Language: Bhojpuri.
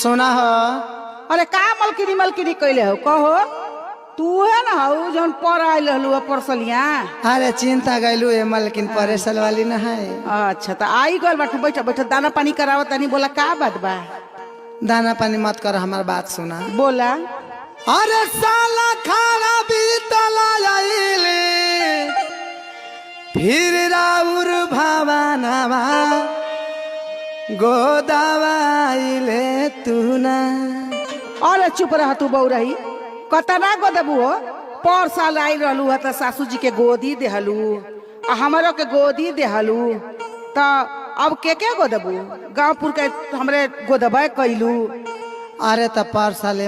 सुना हो। अरे का मलकिनी मलकिनी कैले हो कहो? तू है ना हऊ जौन पर आयल रहलू हो परसलिया। अरे चिंता गैलू ए मलकिन, परेसल वाली ना है। अच्छा तो आई गल बाटू, बैठ बैठ, दाना पानी करावत तनी। बोला का बात बा? दाना पानी मत कर, हमार बात सुना। बोला। अरे साला खाना बीतला आइले फिर राउर भावानावा गोदावाइले तू ना। अरे चुप रह तू बऊ रही, कतना गोदबू हो? पर साल आई रहलू है त सासू जी के गोदी देहलू आ हमरो के गोदी देहलू, त अब के गोदबू? गाँवपुर के हमरे गोदबे कैलू। अरे त पर साले